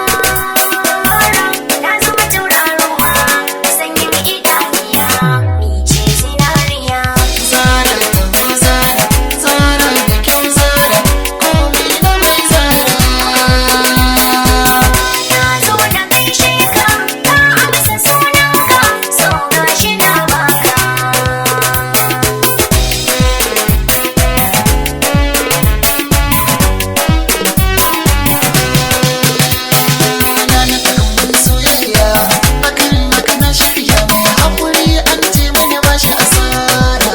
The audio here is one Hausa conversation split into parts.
Zara, na zama tauraruwa, sanyin idaniya, ni ce zinariya. Zara taho Zara, Zara da kyau Zara, komai na mai Zara. Na zo na gaishe ka, ka amsa sunanka, so gashi na baka. Na naɗa ruwan soyayya, akan haka na shirya mai haƙuri an ce mani ba shi asara.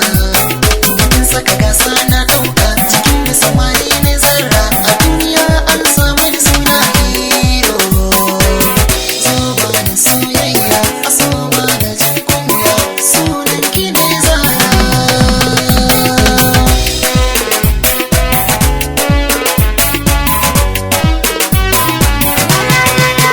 Kin saka gasa na ɗauka cikin samari ne zarra, a duniya an samu ni suna hero. Zo ba ni soyayya, a so ba na jin kunya, sunan ki ne Zara.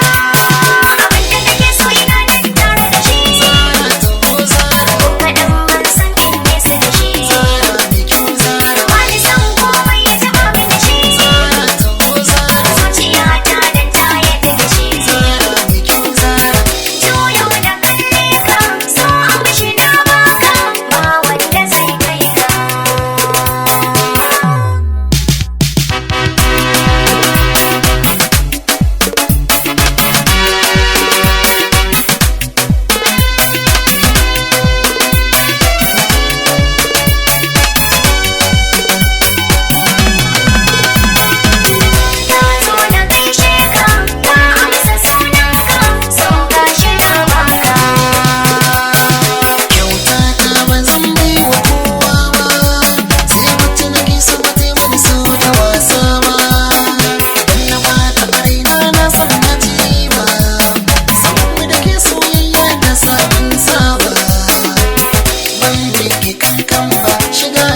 Abinda kake so ina nan tare da shi, Zara taho Zara, ko kaɗan ban san in nesa da shi. Zara mai kyau Zara, Bani san komai ya taɓa mini shi, Zara taho Zara, zuciyata dan ta yarda da shi. Zara mai kyau Zara. Juyo na kalle ka, so amshi na baka, ba wanda zai kai ka. Na zo na gaishe ka, ka amsa sunanka, so gashi na baka. Kyauta ta ba zan bai wa kowa ba, sai wacce nake so ba ta yi mani so da wasa ba. Idan na bata a raina na san na ci ba, saboda ke soyayya da sabon saba. Ban miki kankan ba, shiga